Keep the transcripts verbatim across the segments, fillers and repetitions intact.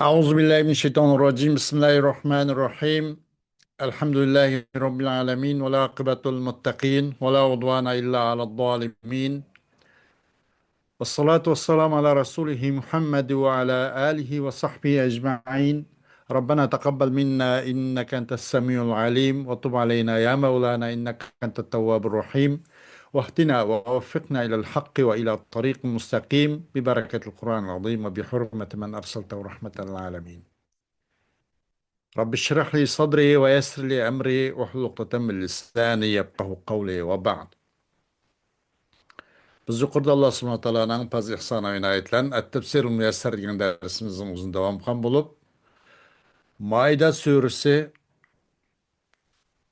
أعوذ بالله من الشيطان الرجيم. بسم الله الرحمن الرحيم. الحمد لله رب العالمين، والعاقبة للمتقين، ولا عدوان إلا على الظالمين. والصلاة والسلام على رسوله محمد وعلى آله وصحبه أجمعين. ربنا تقبل منا إنك أنت السميع العليم، وتب علينا يا مولانا إنك أنت التواب الرحيم، واهدنا ووفقنا إلى الحق وإلى الطريق المستقيم ببركة القرآن العظيم وبحرمة من أرسلته رحمة للعالمين. رب اشرح لي صدري ويسر لي أمري واحلل عقدة من لساني يفقهوا قولي وبعد. بىز يۇقىرىدا ئاللا سۇبھانەھۇ ۋە تائالانىڭ پەزلى ئىھسانى ۋە ئىنايىتى بىلەن ئەت-تەفسىرۇل مۇيەسسەر دېگەن دەرسىمىزنىڭ ئۆزىنى داۋام قىلغان بولۇپ، مائىدە سۈرىسى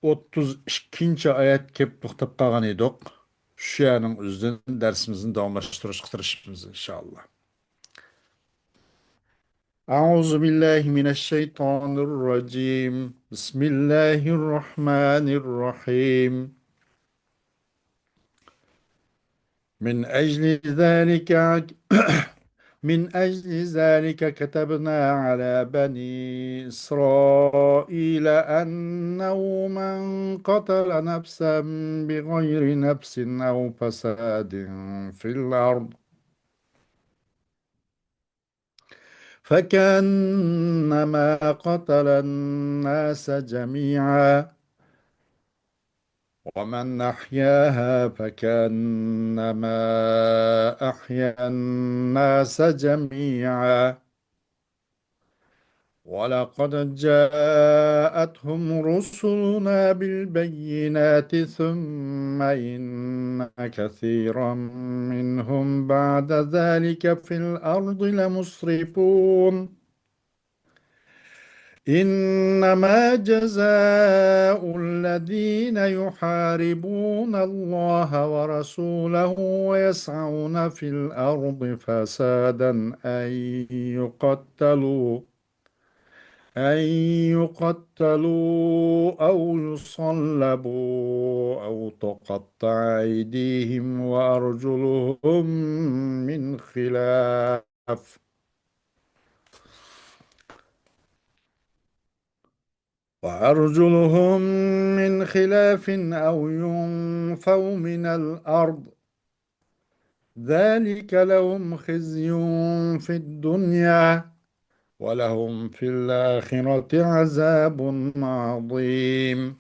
ئوتتۇز ئىككىنچى ئايەت كېلىپ توختاپ قالغان ئىدۇق. شۇ يەرنىڭ ئۆزىدىن دەرسىمىزنى داۋاملاشتۇرۇشقا تىرىشىمىز، ئىنشائاللا. أعوذ بالله من الشيطان الرجيم. بسم الله الرحمن الرحيم. من أجل ذلك من أجل ذلك كتبنا على بني إسرائيل أنه من قتل نفسا بغير نفس أو فساد في الأرض فكأنما قتل الناس جميعا ومن أحياها فكأنما أحيا الناس جميعا ولقد جاءتهم رسلنا بالبينات ثم إن كثيرا منهم بعد ذلك في الأرض لمسرفون. إنما جزاء الذين يحاربون الله ورسوله ويسعون في الأرض فسادا أن يقتلوا أن يقتلوا أو يصلبوا أو تقطع أيديهم وأرجلهم من خلاف وأرجلهم من خلاف أو ينفوا من الأرض ذلك لهم خزي في الدنيا ولهم في الآخرة عذاب عظيم.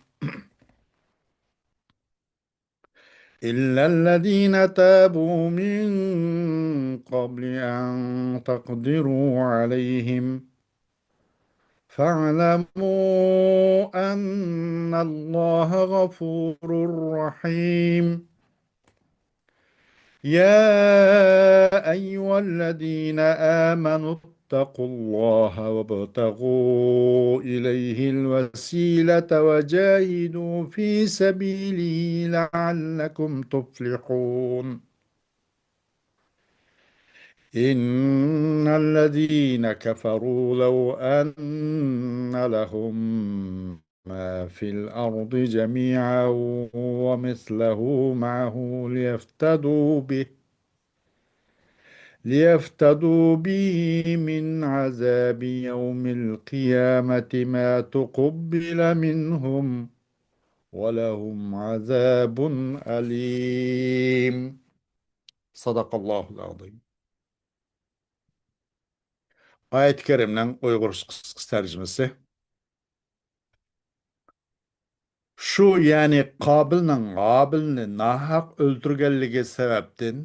إلا الذين تابوا من قبل أن تقدروا عليهم فاعلموا أن الله غفور رحيم. يا أيها الذين آمنوا اتقوا الله وابتغوا إليه الوسيلة وجاهدوا في سبيله لعلكم تفلحون. إن الذين كفروا لو أن لهم ما في الأرض جميعا ومثله معه ليفتدوا به ليفتدوا به من عذاب يوم القيامة ما تقبل منهم ولهم عذاب أليم. صدق الله العظيم. ئايەت كەرىمنىڭ ئۇيغۇرچە قىسقىچە تەرجىمىسى. شۇ، يەنى قابىلنىڭ ھابىلنى ناھەق ئۆلتۈرگەنلىكى سەۋەبتىن،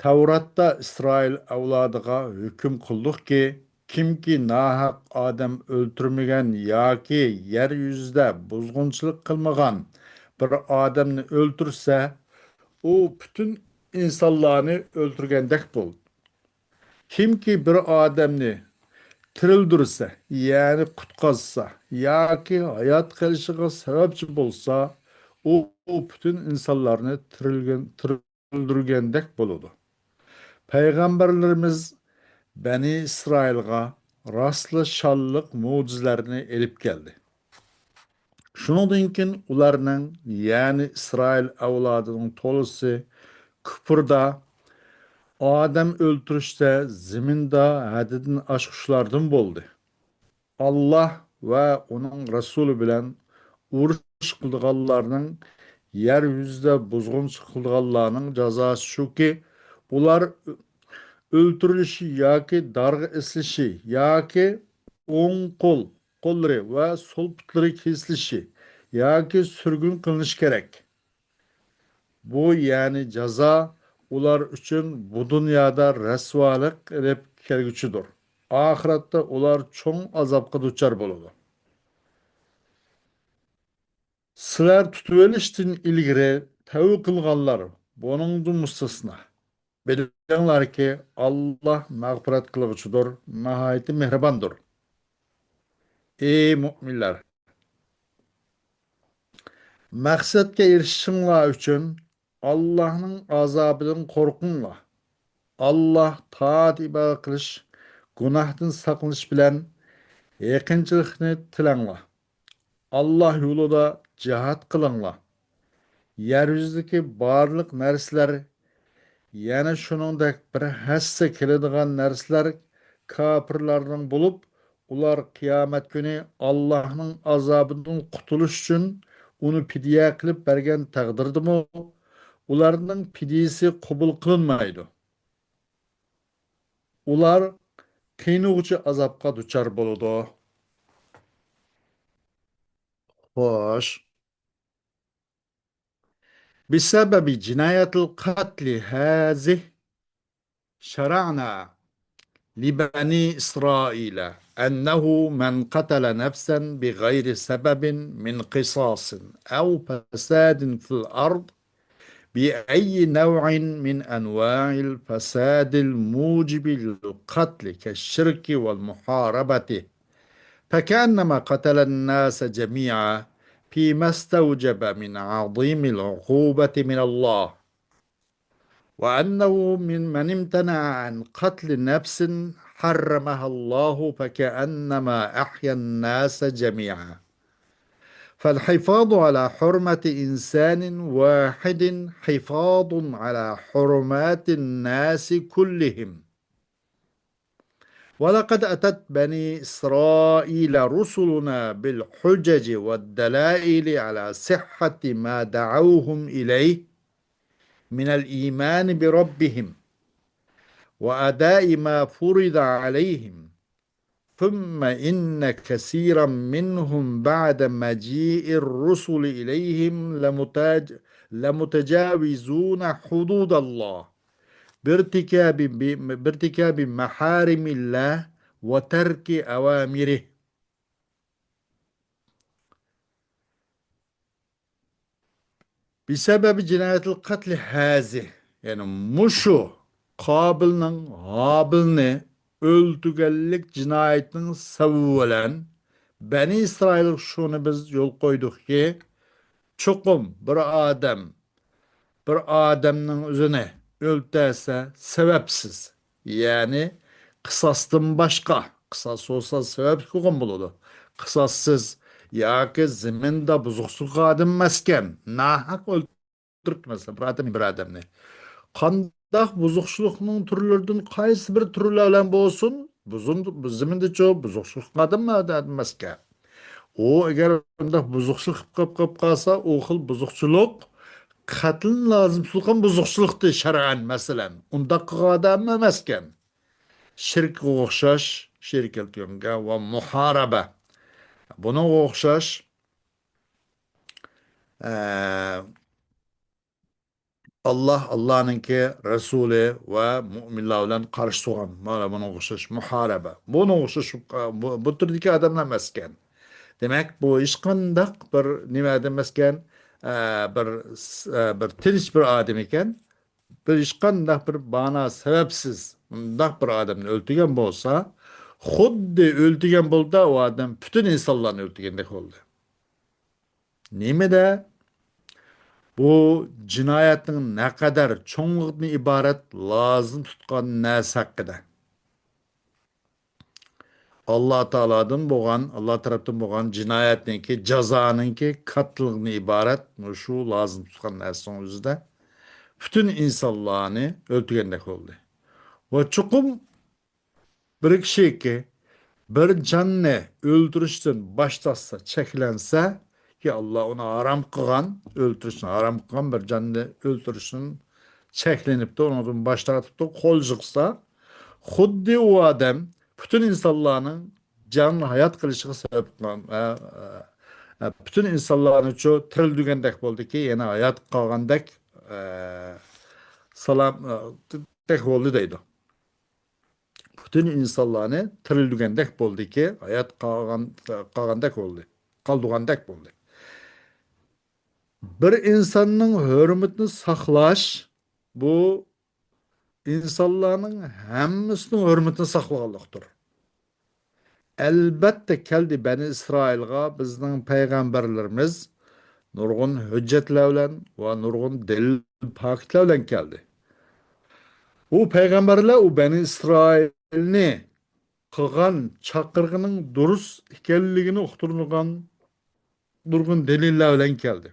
تەۋراتتا ئىسرائىل ئەۋلادىغا ھۆكۈم قىلدۇقكى، كىمكى ناھەق ئادەم ئۆلتۈرمىگەن ياكى يەر يۈزىدە بۇزغۇنچىلىق قىلمىغان بىر ئادەمنى ئۆلتۈرسە، ئۇ پۈتۈن ئىنسانلارنى ئۆلتۈرگەندەك بولىدۇ. كىمكى بىر ئادەمنى تىرىلدۈرسە، يەنى قۇتقازسا ياكى ھايات قېلىشىغا سەۋەبچى بولسا، ئۇ، ئۇ پۈتۈن ئىنسانلارنى تىرىلگەن، تىرىلدۈرگەندەك بولىدۇ. پەيغەمبەرلىرىمىز بەنى ئىسرائىلغا راستلا شانلىق مۆجىزىلەرنى ئېلىپ كەلدى. شۇنىڭدىن كېيىن ئۇلارنىڭ، يەنى ئىسرائىل ئەۋلادىنىڭ تولىسى كۇپردا، ئادەم ئۆلتۈرۈشتە زېمىندا ھەددىدىن ئاشقۇچىلاردىن بولدى. ئاللاھ ۋە ئۇنىڭ رەسۇلى بىلەن ئۇرۇش قىلىدىغانلارنىڭ، يەر يۈزىدە بۇزغۇنچىلىق قىلىدىغانلارنىڭ جازاسى شۇكى، ئۇلار ئۆلتۈرۈلۈشى ياكى دارغا ئېسىلىشى ياكى ئوڭ قول، قوللىرى ۋە سول پۇتلىرى كېسىلىشى ياكى سۈرگۈن قىلىنىشى كېرەك. بۇ، يەنى جازا، ئۇلار ئۈچۈن بۇ دۇنيادا رەسۋالىق ئېلىپ كەلگۈچىدۇر. ئاخىرەتتە ئۇلار چوڭ ئازابقا دۇچار بولىدۇ. سىلەر تۇتۇۋېلىشتىن ئىلگىرى تەۋبە قىلغانلار، بۇنىڭدىن مۇستەسنا. بىلىڭلاركى، ئاللاھ مەغپىرەت قىلغۇچىدۇر، ناھايىتى مېھرىباندۇر. ئەي مۆمىنلەر! مەقسەتكە ئېرىشىشىڭلار ئۈچۈن ئاللاھنىڭ ئازابىدىن قورقۇڭلار. ئاللاھ تائەت ئىبادەت قىلىش، گۇناھتىن ساقلىنىش بىلەن يېقىنچىلىقنى تىلەڭلار. ئاللاھ يولىدا جىھاد قىلىڭلار. يەر يۈزىدىكى بارلىق نەرسىلەر، يەنە شۇنىڭدەك بىر ھەسسە كېلىدىغان نەرسىلەر كاپىرلارنىڭ بولۇپ، ئۇلار قىيامەت كۈنى ئاللاھنىڭ ئازابىدىن قۇتۇلۇش ئۈچۈن ئۇنى پىدىيە قىلىپ بەرگەن تەقدىردىمۇ، ئۇلارنىڭ پىدىيىسى قوبۇل قىلىنمايدۇ. ئۇلار قىينىغۇچى ئازابقا دۇچار بولىدۇ. خوش. بسبب جناية القتل هذه شرعنا لبني إسرائيل أنه من قتل نفسا بغير سبب من قصاص أو فساد في الأرض بأي نوع من أنواع الفساد الموجب للقتل كالشرك والمحاربة فكأنما قتل الناس جميعا فيما استوجب من عظيم العقوبة من الله. وأنه من، من امتنع عن قتل نفس حرمها الله فكأنما أحيا الناس جميعا. فالحفاظ على حرمة إنسان واحد حفاظ على حرمات الناس كلهم. ولقد أتت بني إسرائيل رسلنا بالحجج والدلائل على صحة ما دعوهم إليه من الإيمان بربهم وأداء ما فرض عليهم، ثم إن كثيرا منهم بعد مجيء الرسل إليهم لمتج-، لمتجاوزون حدود الله بارتكاب ب-، بارتكاب محارم الله وترك أوامره. بسبب جناية القتل هذه، يەنى مۇشۇ قابىلنىڭ ھابىلنى ئۆلتۈرگەنلىك جىنايىتىنىڭ سەۋەبى بىلەن بەنى ئىسرائىلغا شۇنى بىز يول قويدۇقكى، چوقۇم بىر ئادەم بىر ئادەمنىڭ ئۆزىنى ئۆلتۈرسە سەۋەبسىز، يەنى قىساستىن باشقا، قىساس بولسا سەۋەبلىك بولغان بولىدۇ. قىساسسىز ياكى زېمىندا بۇزۇقچىلىق قىلغان ئادەم ئەمەسكەن، ناھەق ئۆلتۈرۈپتۇ، مەسىلەن، بىر ئادەم بىر ئادەمنى. قانداق بۇزۇقچىلىقنىڭ تۈرلىرىدىن قايسى بىر تۈرلەر بىلەن بولسۇن، بۇزۇن-، زېمىندىچۇ بۇزۇقچىلىق قىلغان ئادەم ئەمەسكەن. ئۇ ئەگەر ئۇنداق بۇزۇقچىلىق قىلىپ قېلىپ قالسا، ئۇ خىل بۇزۇقچىلىق قەتلىنى لازىم تۇتقان بۇزۇقچىلىقتى شەرئەن، مەسىلەن. ئۇنداق قىلغان ئادەم ئەمەسكەن. شىرككە ئوخشاش، شېرىك كەلتۈرگەنگە ۋە مۇھارىبە. بۇنىڭغا ئوخشاش، ئە، ئاللاھ، ئاللاھنىڭكى رەسۇلى ۋە مۆمىنلەر بىلەن قارشى تۇرغان، مانا بۇنىڭغا ئوخشاش مۇھارىبە. بۇنىڭغا ئوخشاش، بۇ، بۇ تۈردىكى ئادەملەر ئەمەسكەن. دېمەك، بۇ ھېچقانداق بىر نېمە ئادەم ئەمەسكەن، ئە، بىر، ئە، بىر تىنچ بىر ئادەم ئىكەن. بىر ھېچقانداق بىر مانا سەۋەبسىز مۇنداق بىر ئادەمنى ئۆلتۈرگەن بولسا، خۇددى ئۆلتۈرگەن بولدى، ئۇ ئادەم پۈتۈن ئىنسانلارنى ئۆلتۈرگەندەك بولدى. نېمىدە؟ بۇ جىنايەتنىڭ نەقەدەر چوڭلۇقىدىن ئىبارەت لازىم تۇتقان نەرسە ھەققىدە. ئاللا تائالادىن بولغان، ئاللا تەرەپتىن بولغان جىنايەتنىڭكى، جازانىڭكى كاتتىلىقىدىن ئىبارەت مۇشۇ لازىم تۇتقان نەرسىنىڭ ئۆزىدە پۈتۈن ئىنسانلارنى ئۆلتۈرگەندەك بولدى. ۋە چوقۇم بىر كىشىكى بىر جاننى ئۆلتۈرۈشتىن باش تارتسا، چەكلەنسە، يا ئاللا ئۇنى ھارام قىلغان، ئۆلتۈرۈشنى ھارام قىلغان بىر جاننى ئۆلتۈرۈشتىن چەكلىنىپتۇ، ئۇنىڭدىن باش تارتىپتۇ، قول چىقسا، خۇددى ئۇ ئادەم پۈتۈن ئىنسانلارنىڭ جان ھايات قىلىشىغا سەۋەب قىلغان، ئە، ئە، ئە، پۈتۈن ئىنسانلارنىچۇ تىرىلدۈرگەندەك بولدىكى، يەنە ھايات قالغاندەك، ئە، سالام، ئە، دەك بولدى دەيدۇ. پۈتۈن ئىنسانلارنى تىرىلدۈرگەندەك بولدىكى، ھايات قالغان، قالغاندەك بولدى، قالدۇرغاندەك بولدى. بىر ئىنساننىڭ ھۆرمىتىنى ساقلاش، بۇ ئىنسانلارنىڭ ھەممىسىنىڭ ھۆرمىتىنى ساقلىغانلىقتۇر. ئەلبەتتە كەلدى بەنى ئىسرائىلغا بىزنىڭ پەيغەمبەرلىرىمىز نۇرغۇن ھۆججەتلەر بىلەن ۋە نۇرغۇن دەلىل پاكىتلار بىلەن كەلدى. ئۇ پەيغەمبەرلەر ئۇ بەنى ئىسرائىلنى قىلغان چاقىرىقىنىڭ دۇرۇس ئىكەنلىكىنى ئۇقتۇرىدىغان نۇرغۇن دەلىللەر بىلەن كەلدى.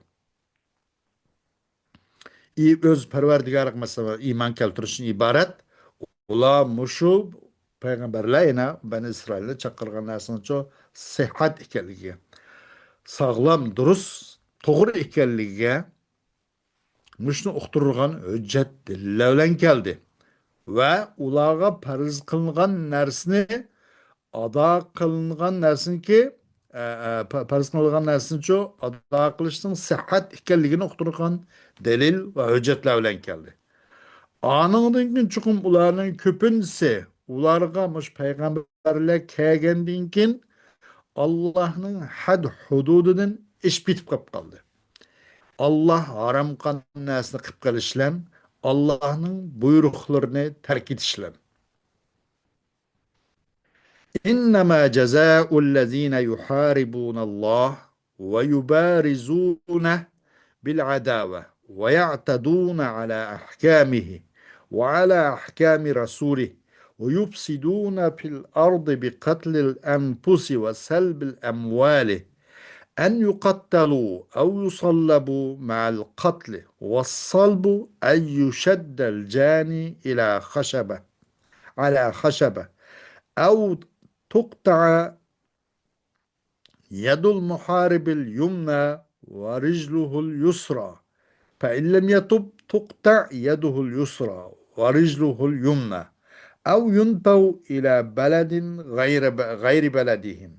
ئى-، ئۆز پەرۋەردىگارىغا، مەسىلەن، ئىمان كەلتۈرۈشتىن ئىبارەت. ئۇلار مۇشۇ پەيغەمبەرلەر يەنە بەنى ئىسرائىلنى چاقىرغان نەرسىنىڭچۇ سىھھەت ئىكەنلىكىگە، ساغلام، دۇرۇس، توغرا ئىكەنلىكىگە مۇشۇنى ئۇقتۇرىدىغان ھۆججەت دەلىللەر بىلەن كەلدى. ۋە ئۇلارغا پەرز قىلىنغان نەرسىنى ئادا قىلىنغان نەرسىنىكى، ئە، ئە، پە-، پەرز قىلىنغان نەرسىنىچۇ ئادا قىلىشنىڭ سىھھەت ئىكەنلىكىنى ئۇقتۇرغان دەلىل ۋە ھۆججەتلەر بىلەن كەلدى. ئانىڭدىن كېيىن چوقۇم ئۇلارنىڭ كۆپىنچىسى ئۇلارغا مۇشۇ پەيغەمبەرلەر كەلگەندىن كېيىن ئاللاھنىڭ ھەد ھۇدۇدىدىن ئېشىپ كېتىپ قېلىپ قالدى. ئاللاھ ھارام قىلغان نەرسىنى قىلىپ قېلىش بىلەن ئاللاھنىڭ بۇيرۇقلىرىنى تەرك ئېتىش بىلەن. إنما جزاء الذين يحاربون الله ويبارزونه بالعداوة ويعتدون على أحكامه وعلى أحكام رسوله ويفسدون في الأرض بقتل الأنفس وسلب الأموال أن يقتلوا أو يصلبوا مع القتل، والصلب أن يشد الجاني إلى خشبة، على خشبة، أو تقطع يد المحارب اليمنى ورجله اليسرى، فإن لم يتب تقطع يده اليسرى ورجله اليمنى، أو ينفوا إلى بلد غير ب-، غير بلدهم،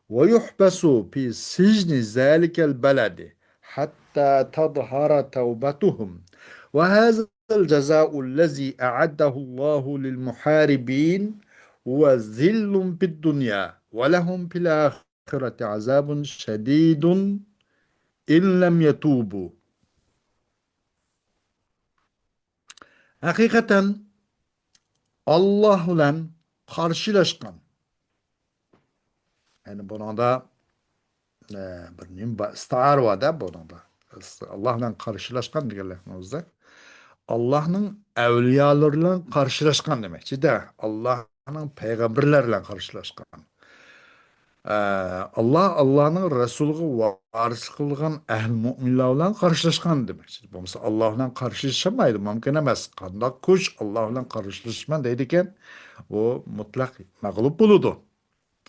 ويحبسوا في سجن ذلك البلد حتى تظهر توبتهم، وهذا الجزاء الذي أعده الله للمحاربين هو ذل في الدنيا ولهم في الآخرة عذاب شديد إن لم يتوبوا. ھەقىقەتەن، ئاللاھ بىلەن قارشىلاشقان، يەنى بۇنىڭدا، ئە، بىر نېمە بار، ئىستىئارە بار-دە بۇنىڭدا. ئاللاھ بىلەن قارشىلاشقان دېگەنلەرنىڭ ئۆزى ئاللاھنىڭ ئەۋلىيالىرى بىلەن قارشىلاشقان دېمەكچى-دە. ئاللاھنىڭ پەيغەمبەرلىرى بىلەن قارشىلاشقان. ئە، ئاللاھ، ئاللاھنىڭ رەسۇلىغا ۋارىسلىق قىلغان ئەھلى مۆمىنلەر بىلەن قارشىلاشقان دېمەكچى. بولمىسا ئاللاھ بىلەن قارشىلىشالمايدۇ، مۇمكىن ئەمەس. قانداق كۈچ ئاللاھ بىلەن قارشىلىشىمەن دەيدىكەن، ئۇ مۇتلەق مەغلۇپ بولىدۇ.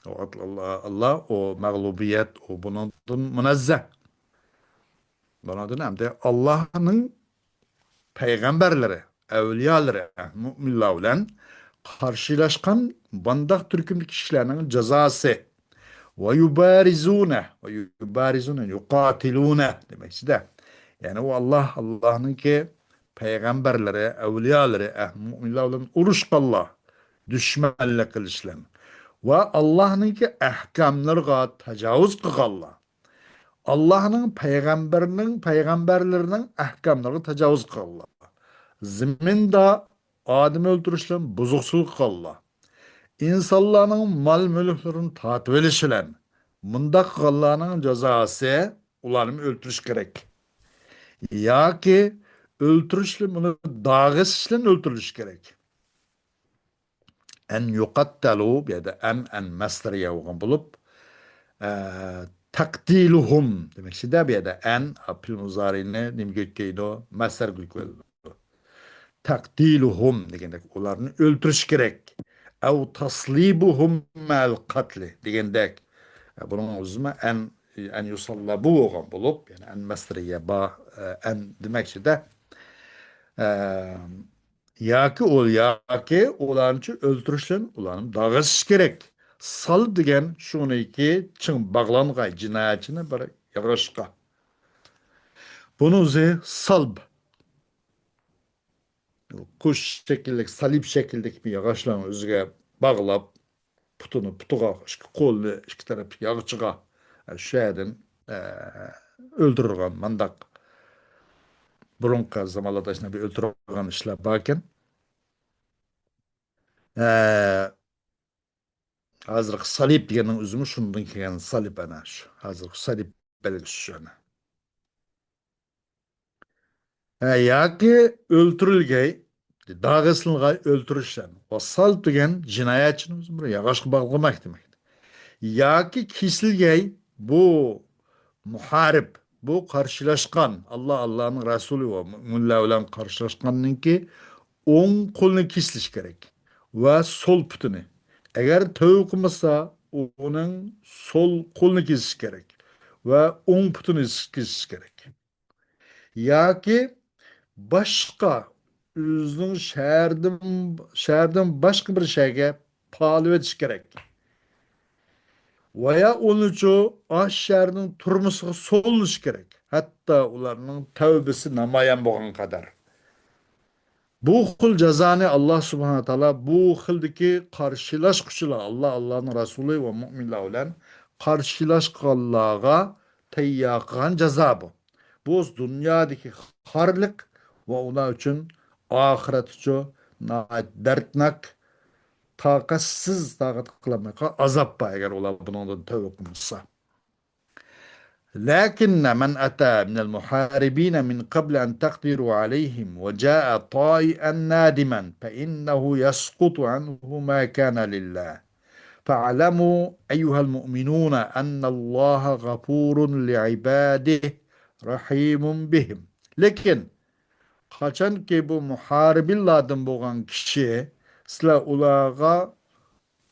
ئاللاھ، ئاللاھ ئۇ مەغلۇبىيەت، ئۇ بۇنىڭدىن مۇنەززە. بۇنىڭدىن ئەمدى ئاللاھنىڭ پەيغەمبەرلىرى، ئەۋلىيالىرى، مۆمىنلار بىلەن قارشىلاشقان بۇنداق تۈركۈمدىكى كىشىلەرنىڭ جازاسى. ۋە يۇبارىزۇنە، ۋە يۇبارىزۇنە، يۇقاتىلۇنە دېمەكچىدە. يەنى ئۇ ئاللاھ، ئاللاھنىڭكى پەيغەمبەرلىرى، ئەۋلىيالىرى، ئەھ-، مۆمىنلار بىلەن ئۇرۇشقانلار، دۈشمەنلىك قىلىشلار ۋە ئاللاھنىڭكى ئەھكاملىرىغا تاجاۋۇز قىلغانلار، ئاللاھنىڭ پەيغەمبىرىنىڭ، پەيغەمبەرلىرىنىڭ ئەھكاملىرىغا تاجاۋۇز قىلغانلار، زېمىندا ئادەم ئۆلتۈرۈش بىلەن بۇزۇقچىلىق قىلغانلار، ئىنسانلارنىڭ مال-مۈلۈكلىرىنى تارتىۋېلىش بىلەن، مۇنداق قىلغانلارنىڭ جازاسى ئۇلارنى ئۆلتۈرۈش كېرەك. ياكى ئۆلتۈرۈش بىلەن، ئۇنى داغ ئېسىش بىلەن ئۆلتۈرۈلۈشى كېرەك. ئەن يۇقاتتەلۇ، بۇ يەردە ئەن، ئەن مەسدەرگە بولغان بولۇپ، ئە، تەقتىلۇھۇم دېمەكچىدە، بۇ يەردە ئەن، پېئىل مۇزارىنى نېمىگە يۆتكەيدۇ؟ مەسدەرگە يۆتكەيدۇ. تەقتىلۇھۇم دېگەندەك، ئۇلارنى ئۆلتۈرۈش كېرەك. ئەۋ تەسلىبۇھۇم مەل قەتلى دېگەندەك. بۇنىڭ ئۆزىمۇ ئەن، ئەن يۇسەللەبۇ بولغان بولۇپ، يەنى ئەن مەسدىرىگە با، ئەن دېمەكچىدە. ياكى ئۇ، ياكى ئۇلارنى ئۆلتۈرۈشتىن، ئۇلارنى داغ ئېسىش كېرەك. سال دېگەن شۇنىڭكى چىڭ باغلانغان جىنايەتچىنى بىر ياغاچقا. بۇنىڭ ئۆزى سالب. قۇش شەكىللىك، سالىب شەكىلدىكى بىر ياغاچلارنى ئۆزىگە باغلاپ، پۇتىنى، پۇتىغا، ئىككى قولىنى ئىككى تەرەپلىك ياغىچىغا، شۇ يەردىن، ئە، ئۆلتۈرىدىغان مانداق بۇرۇنقى زامانلاردا شۇنداق بىر ئۆلتۈرىدىغان ئىشلار باركەن. ئە، ھازىرقى سالىب دېگەننىڭ ئۆزىمۇ شۇندىن كەلگەن، سالىب ئەنە شۇ. ھازىرقى سالىب بەلگىسى شۇ ئەنە. ھە، ياكى ئۆلتۈرۈلگەي، داغ ئېسىلغاي، ئۆلتۈرۈشلەن. ۋە سال دېگەن جىنايەتچىنى بىر ياغاچقا باغلىماق دېمەكتە. ياكى كېسىلگەي، بۇ مۇھارىب، بۇ قارشىلاشقان، ئاللا، ئاللانىڭ رەسۇلى ۋە مۇئمىنلار بىلەن قارشىلاشقاننىڭكى ئوڭ قولىنى كېسىلىش كېرەك ۋە سول پۇتىنى. ئەگەر تەۋبە قىلمىسا، ئۇنىڭ سول قولىنى كېسىش كېرەك ۋە ئوڭ پۇتىنى كېسىش كېرەك. ياكى باشقا، ئۆزىنىڭ شەھەردىن، شەھەردىن باشقا بىر شەھەرگە پالىۋېتىش كېرەك. ۋە يا ئۇنىچۇ ئاشۇ شەھەرنىڭ تۈرمىسىغا سولىنىش كېرەك. ھەتتا ئۇلارنىڭ تەۋبىسى نامايان بولغان قەدەر. بۇ خىل جازانى ئاللا سۇبھانە تائالا بۇ خىلدىكى قارشىلاشقۇچىلار، ئاللا، ئاللانىڭ رەسۇلى ۋە مۇئمىنلار بىلەن قارشىلاشقانلارغا تەييار قىلغان جازا بۇ. بۇ دۇنيادىكى خارلىق ۋە ئۇلار ئۈچۈن ئاخىرەتتىچۇ ناھايىتى دەردناك، تاقەتسىز، تاقەت قىلالمايدىغان ئازاب بار، ئەگەر ئۇلار بۇنىڭدىن تەۋبە قىلمىسا. لكن من أتى من المحاربين من قبل أن تقدروا عليهم وجاء طائعا نادما فإنه يسقط عنه ما كان لله. فاعلموا أيها المؤمنون أن الله غفور لعباده رحيم بهم. لېكىن قاچانكى بۇ مۇھارىبىنلاردىن بولغان كىشى، سىلەر ئۇلارغا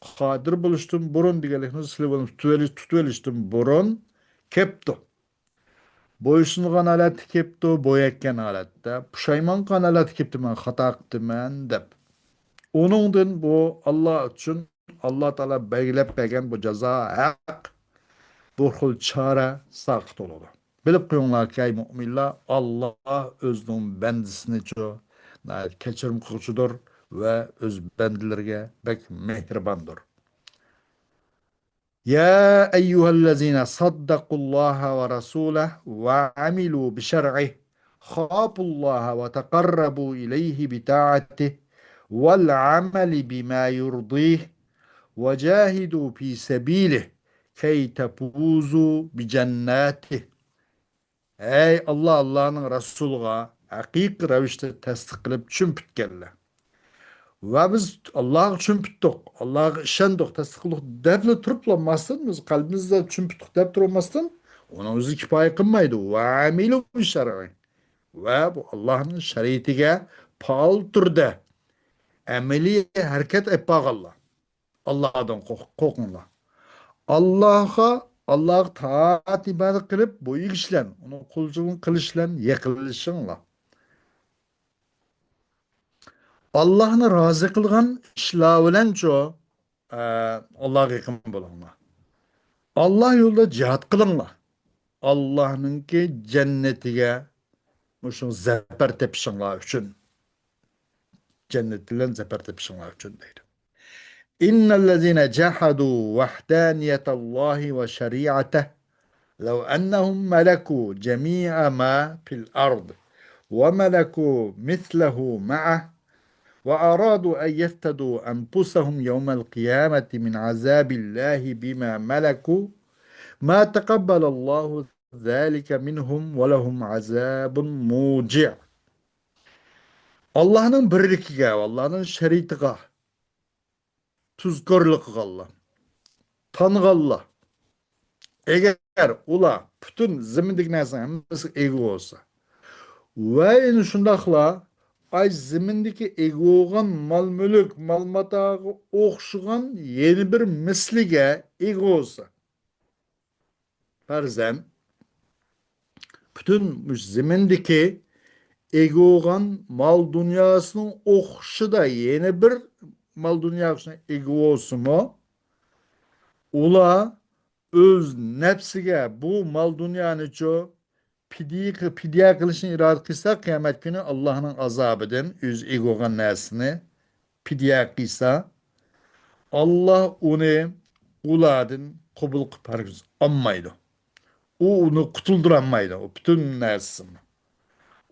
قادىر بولۇشتىن بۇرۇن دېگەنلىكنى سىلەر بۇنى تۇتۇۋېلىش، تۇتۇۋېلىشتىن بۇرۇن كەپتۇ. بويسۇنغان ھالەتتە كەپتۇ، بويەتكەن ھالەتتە. پۇشايمان قىلغان ھالەتتە كەپتۇ، مەن خاتا قىپتىمەن دەپ. ئۇنىڭدىن بۇ ئاللا ئۈچۈن، ئاللا تائالا بەلگىلەپ بەرگەن بۇ جازا ھەق، بۇ خىل چارە ساقىت بولىدۇ. بىلىپ قويۇڭلاركى، ئەي مۇئمىنلار، ئاللا ئۆزىنىڭ بەندىسىنىچۇ ناھايىتى كەچۈرۈم قىلغۇچىدۇر ۋە ئۆز بەندىلىرىگە بەك مېھرىباندۇر. يا أيها الذين صدقوا الله ورسوله وعملوا بشرعه خافوا الله وتقربوا إليه بطاعته والعمل بما يرضيه وجاھدوا في سبيله كي تفوزوا بجناته. ئەي ئاللا، ئاللانىڭ رەسۇلىغا ھەقىقىي رەۋىشتە تەستىق قىلىپ چۈشەنگەنلەر. ۋە بىز ئاللاغا چۈشەندۇق، ئاللاغا ئىشەندۇق، تەستىق قىلدۇق دەپلا تۇرۇپ بولماستىن، بىز قەلبىمىزدە چۈشەندۇق دەپ تۇرماستىن، ئۇنىڭ ئۆزى كۇپايە قىلمايدۇ. ۋە ئەمىلۇ شەرئى. ۋە بۇ ئاللانىڭ شەرىئىتىگە پائال تۈردە ئەمەلىي ھەرىكەت ئېلىپ بارغانلار. ئاللادىن قورق-، قورقۇڭلار. ئاللاغا، ئاللاغا تائەت ئىبادەت قىلىپ، بويىگىشلەن، ئۇنىڭ قۇلچىلىقىنى قىلىشلەن يېقىنلىشىڭلار. ئاللاھنى رازى قىلغان ئىشلار بىلەنچۇ، ئە، ئاللاغا يېقىن بولۇڭلار. ئاللا يولىدا جىھاد قىلىڭلار. ئاللانىڭكى جەننىتىگە مۇشۇ زەپەر تېپىشىڭلار ئۈچۈن. جەننەت بىلەن زەپەر تېپىشىڭلار ئۈچۈن دەيدۇ. إن الذين جحدوا وحدانية الله وشريعته لو أنهم ملكوا جميع ما في الأرض وملكوا مثله معه وأرادوا أن يفتدوا أنفسهم يوم القيامة من عذاب الله بما ملكوا ما تقبل الله ذلك منهم ولهم عذاب موجع. ئاللاھنىڭ بىرلىكىگە، ئاللاھنىڭ شەرىئىتىگە تۇزكورلۇق قىلغانلار، تانغانلار، ئەگەر ئۇلار پۈتۈن زېمىندىكى نەرسىنىڭ ھەممىسىگە ئىگە بولسا ۋە يەنە شۇنداقلا ئاي زېمىندىكى ئىگە بولغان مال-مۈلۈك، مال-ماتاغا ئوخشىغان يەنە بىر مىسلىگە ئىگە بولسا. پەرزەن، پۈتۈن مۇشۇ زېمىندىكى ئىگە بولغان مال-دۇنياسىنىڭ ئوخشىدا يەنە بىر مال-دۇنياغا ئىگە بولسىمۇ، ئۇلار ئۆز نەپسىگە بۇ مال-دۇنيانىچۇ پىدىيە، پىدىيە قىلىشنى ئىرادە قىلسا، قىيامەت كۈنى ئاللاھنىڭ ئازابىدىن ئۆزى ئىگە بولغان نەرسىنى پىدىيە قىلسا، ئاللا ئۇنى ئۇلاردىن قوبۇل قىلىپ ھەرگىز ئالمايدۇ. ئۇ ئۇنى قۇتۇلدۇرالمايدۇ، ئۇ پۈتۈن نەرسىسىنى.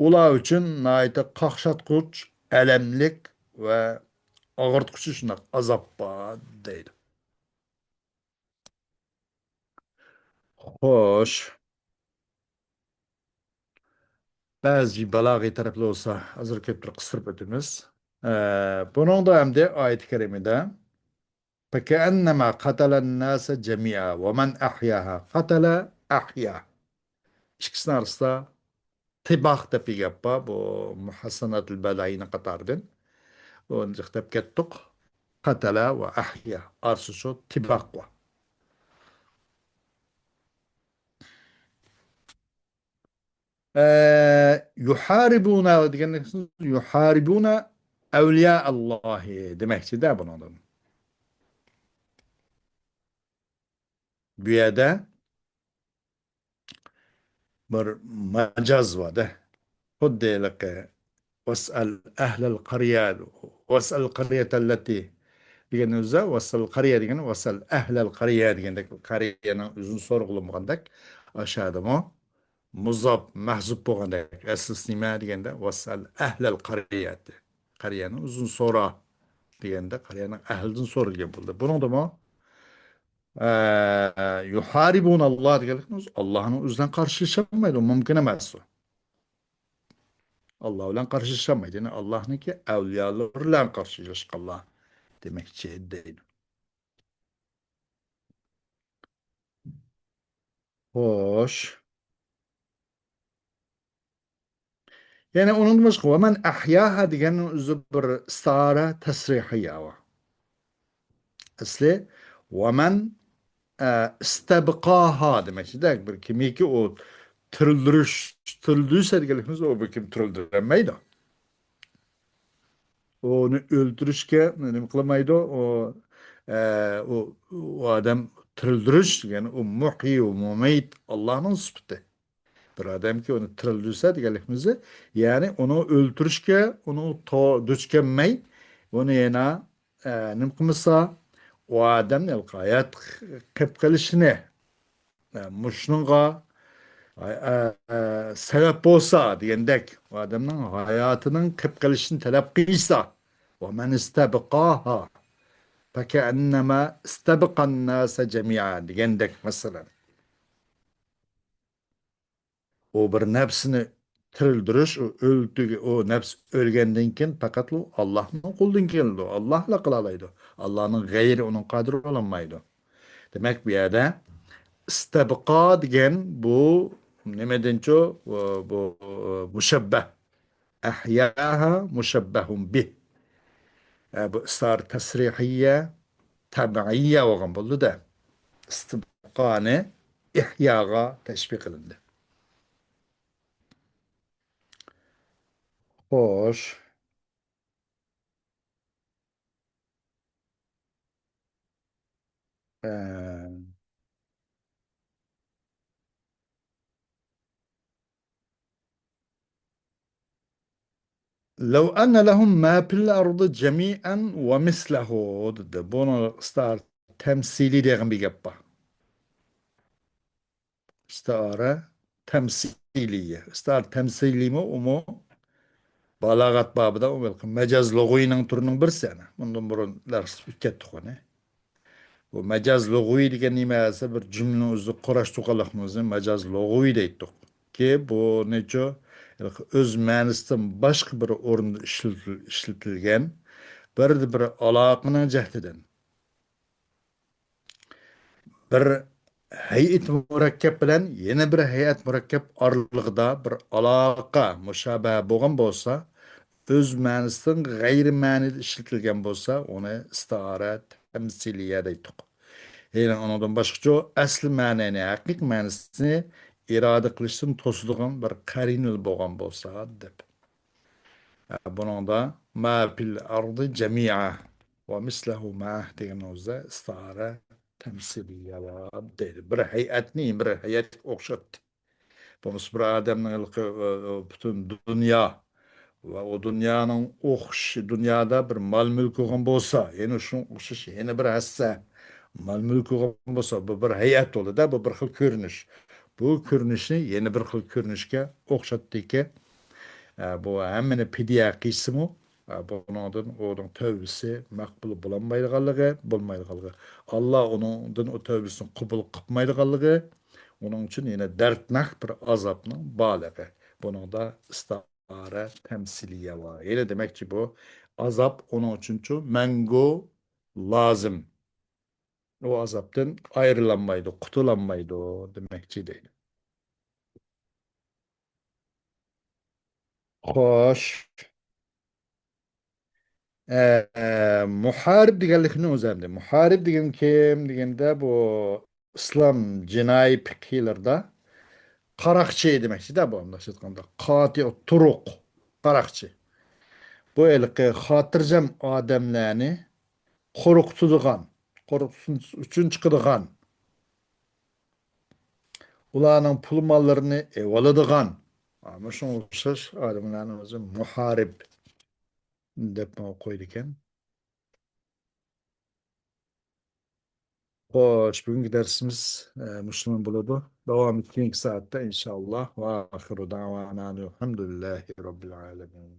ئۇلار ئۈچۈن ناھايىتى قاقشاتقۇچ، ئەلەملىك ۋە ئاغرىتقۇچ شۇنداق ئازاب بار، دەيدۇ. خوش. بەزى بالاغىي تەرەپلەر بولسا، ھازىر كۆپتۇر قىستۇرۇپ ئۆتىمىز. ئە، بۇنىڭدا ئەمدى ئايەت كەرىمىدە، فكأنما قتل الناس جميعا ومن أحياها قتل أحيا. ئىككىسىنىڭ ئارىسىدا تىباق دەپ بىر گەپ بار، بۇ مۇھەسسەناتۇل بەلايىنىڭ قاتارىدىن. ئۇنى جىق دەپ كەتتۇق. قتل ۋە ئەھيا ئارىسىدا شۇ تىباق بار. ئە، يۇھارىبۇنا دېگەندە، يۇھارىبۇنا ئەۋلىيا ئاللاھى دېمەكچىدە بۇنىڭدىن. بۇ يەردە بىر ماجاز بار-دە. خۇددى ھېلىقى «ۋەسئەل ئەھلەل قەريە»، «ۋەسئەل قەريەتەللەتى» دېگەن ئۆزى، «ۋەسئەل قەريە» دېگەن «ۋەسئەل ئەھلەل قەريە» دېگەندەك، قەريەنىڭ ئۆزىنى سورىغىلى بولغاندەك، ئاشۇ يەردىمۇ مۇزاپ مەھزۇپ بولغاندەك. ئەسلىسى نېمە دېگەندە، «ۋەسئەل ئەھلەل قەريەتى»، قەريەنىڭ ئۆزىنى سورا دېگەندە، قەريەنىڭ ئەھلىدىن سورىغىلى بولدى. بۇنىڭدىمۇ ئە، يۇھارىبۇناللا دېگەنلىكىمىز ئاللاھنىڭ ئۆزى بىلەن قارشىلىشالمايدۇ، مۇمكىن ئەمەس ئۇ. ئاللا بىلەن قارشىلىشالمايدۇ. يەنى ئاللاھنىڭكى ئەۋلىيالىرى بىلەن قارشىلاشقانلار دېمەكچى دەيدۇ. خوش. يەنى ئۇنىڭدىن باشقا، «ۋەمەن ئەھياھا» دېگەننىڭ ئۆزى بىر ئىستىئارە تەسرىھىيە بار. ئەسلى «ۋەمەن، ئە، ئىستەبقاھا» دېمەكچىدە، بىر كىمكى ئۇ تىرىلدۈرۈش، تىرىلدۈرسە دېگەنلىكىمىز، ئۇ بىر كىم تىرىلدۈرەلمەيدۇ. ئۇنى ئۆلتۈرۈشكە نېمە قىلمايدۇ؟ ئۇ، ئە، ئۇ، ئۇ ئادەم تىرىلدۈرۈش دېگەن ئۇ مۇھيى ۋە مۇمىت، ئاللانىڭ سۈپىتى. بىر ئادەمكى ئۇنى تىرىلدۈرسە دېگەنلىكىمىز، يەنى ئۇنى ئۆلتۈرۈشكە، ئۇنى تو-، دۇچ كەلمەي، ئۇنى يەنە، ئە، نېمە قىلمىسا، ئۇ ئادەمنى ھايات قىلىپ قېلىشىنى، ئە، مۇشۇنىڭغا، ئە، ئە، ئە، سەۋەب بولسا دېگەندەك، ئۇ ئادەمنىڭ ھاياتىنىڭ قېلىپ قېلىشىنى تەلەپ قىلسا، «ۋەمەن ئىستەبقاھا فەكەئەننەما ئىستەبقەن ناسە جەمىئا» دېگەندەك، مەسىلەن. ئۇ بىر نەپسىنى تىرىلدۈرۈش، ئۇ ئۆلتۈرگە-، ئۇ نەپس ئۆلگەندىن كېيىن پەقەتلا ئاللاھنىڭ قولىدىن كېلىدۇ. ئاللاھلا قىلالايدۇ. ئاللاھنىڭ غەيرى ئۇنىڭ قادىرى بولالمايدۇ. دېمەك، بۇ يەردە ئىستەبقا دېگەن بۇ نېمىدىنچۇ؟ بۇ، بۇ مۇشەببەھ. ئەھياھا مۇشەببەھۇن بىھ. ئە، بۇ ئىستىئارە تەسرىھىيە، تەبىئىيە بولغان بولدى-دە. ئىستىبقانى ئىھياغا تەشبىھ قىلىندى. خوش. ئە، لو أن لهم ما في الأرض جميعا ومثله دېدى. بۇنى ئىستىئارە تەمسىلىي دېگەن بىر گەپ بار. ئىستىئارە تەمسىلىيە. ئىستىئارە تەمسىلىيمۇ، ئۇمۇ بالاغەت بابىدا ئۇ مەجاز لۇغىۋىنىڭ تۈرىنىڭ بىرسى. ئەنە، بۇندىن بۇرۇن دەرس ئۆتكەتتۇق ئۇنى. بۇ مەجاز لۇغىۋى دېگەن نېمە دېسە، بىر جۈملىنىڭ ئۆزىدە قۇراشتۇرغانلىقىمىزنى مەجاز لۇغىۋى دەيتتۇق. كى، بۇنىچۇ، ئۆز مەنىسىدىن باشقا بىر ئورۇندا ئىشلىتىل-، ئىشلىتىلگەن بىر، بىر ئالاقىنىڭ جەھىتىدىن. بىر ھەيئەت مۇرەككەپ بىلەن يەنە بىر ھەيئەت مۇرەككەپ ئارىلىقىدا بىر ئالاقە، مۇشابىھە بولغان بولسا، ئۆز مەنىسىدىن غەيرىي مەنىدە ئىشلىتىلگەن بولسا، ئۇنى ئىستىئارە تەمسىلىيە دەيتتۇق. يەنى ئۇنىڭدىن باشقىچە ئەسلى مەنىنى، ھەقىقىي مەنىسىنى ئىرادە قىلىشتىن توسىدىغان بىر قەرىنە بولغان بولسا دەپ. بۇنىڭدا ما فىل ئەردى جەمىئا ۋە مىسلەھۇ مەئەھ دېگەن ئىستىئارە تەمسىلىيە دەيدۇ. بىر ھەيئەتنى بىر ھەيئەتكە ئوخشاتتى. بولمىسا بىر ئادەمنىڭ ھېلىقى، ئە، ئە، پۈتۈن دۇنيا ۋە ئۇ دۇنيانىڭ ئوخشىشى، دۇنيادا بىر مال-مۈلۈك بولغان بولسا، يەنە شۇنىڭغا ئوخشاش يەنە بىر ھەسسە مال-مۈلۈك بولغان بولسا، بۇ بىر ھەيئەت بولىدۇ، بۇ بىر خىل كۆرۈنۈش. بۇ كۆرۈنۈشنى يەنە بىر خىل كۆرۈنۈشكە ئوخشاتتىكى، ئە، بۇ ھەممىنى پىدىيە قىلسىمۇ، ئە، بۇنىڭدىن ئۇنىڭ تەۋبىسى مەقبۇل بولالمايدىغانلىقى، بولمايدىغانلىقى، ئاللا ئۇنىڭدىن ئۇ تەۋبىسىنى قوبۇل قىلمايدىغانلىقى، ئۇنىڭ ئۈچۈن يەنە دەردناك بىر ئازابنىڭ بارلىقى. بۇنىڭدا ئىستىئارە تەمسىلىيە بار. يەنى دېمەكچى، بۇ ئازاب ئۇنىڭ ئۈچۈنچۇ مەڭگۈ لازىم. ئۇ ئازابتىن ئايرىلالمايدۇ، قۇتۇلالمايدۇ دېمەكچى دەيدۇ. خوش. ئە، ئە، مۇھارىب دېگەنلىكنى ئۆزەمدى. مۇھارىب دېگەن كىم دېگەندە، بۇ ئىسلام جىنايى پىقھىلىرىدا قاراقچى دېمەكچىدە، بۇ ئانداق ئېيتقاندا. قاتىئۇ تۇرۇق، قاراقچى. بۇ ھېلىقى خاتىرجەم ئادەملەرنى قورقۇتىدىغان، قورقۇتۇش ئۈچۈن چىقىدىغان، ئۇلارنىڭ پۇل ماللىرىنى ئېلىۋالىدىغان، مۇشۇنىڭغا ئوخشاش ئادەملەرنى ئۆزى مۇھارىب دەپ قويىدىكەن. خوش، بۈگۈنكى دەرسىمىز، ئە، مۇشۇنىڭ بولىدۇ. داۋامى كېيىنكى سائەتتە، ئىنشائاللا. ۋە ئاخىرۇ دەۋانا ئەلھەمدۇلىللاھى رەببىل ئالەمىن.